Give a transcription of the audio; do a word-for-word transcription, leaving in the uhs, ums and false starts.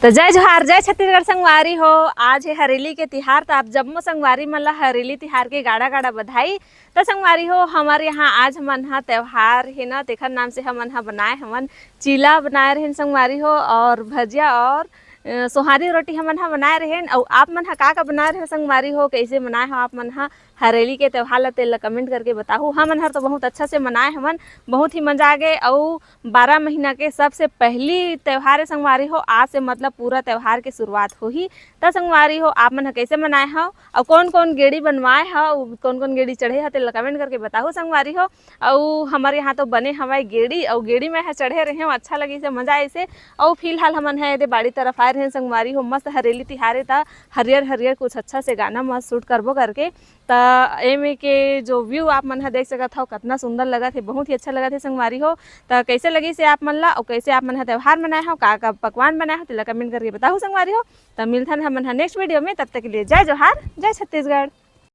तो जय जोहार, जय छत्तीसगढ़ संगवारी हो। आज हे हरेली के तिहार, तो आप जम्मो संगवारी मन ला हरेली तिहार के गाड़ा गाड़ा बधाई। तो संगवारी हो, हमर यहाँ आज मन ह त्योहार हे ना, तेखर नाम से हमन ह बनाए हवन चीला बनाए रहेन संगवारी हो, और भजिया और अ, सोहारी रोटी हमन ह बनाए रहेन। अउ आप मन ह का का बनाए रहे संगवारी हो, कैसे मनाए हो आप मन ह हरेली के त्योहार ला, तेला कमेंट करके बताहू। हमन हर तो बहुत अच्छा से मनाए हवन, बहुत ही मजा आ गए। अउ बारह महीना के सबसे पहली त्योहार हे संगवारी हो, आज से मतलब पूरा त्योहार के शुरुआत होही। त संगवारी हो, आप मन ह कैसे मनाए हव, अउ कौन कौन गेड़ी बनवाए हव, कौन कौन गेड़ी चढ़े हव, तेला कमेंट करके बताहू संगवारी हो। अउ हमर यहाँ तो बने हवय गेड़ी, अउ गेड़ी में ह चढ़े रहे हव, अच्छा लगिस हे, मजा आइस हे। अउ फिलहाल हमन ह एदे बाड़ी तरफ आए रहे संगवारी हो, मस्त हरेली तिहार हे, त हरियर हरियर कुछ अच्छा से गाना मस्त शूट करबो करके। त एमे के जो व्यू आप मन ह देख सकत हव, कतना सुंदर लगत हे, बहुत ही अच्छा लगत हे संगवारी हो। त कैसे लगिस हे आप मन ला, अउ कैसे आप मन ह त्योहार मनाए हव, का का पकवान बनाए हव, तेला कमेंट करके बताहू संगवारी हो। त मिलथन हमन ह नेक्स्ट वीडियो में, तब तक के लिए जय जोहार, जय छत्तीसगढ़।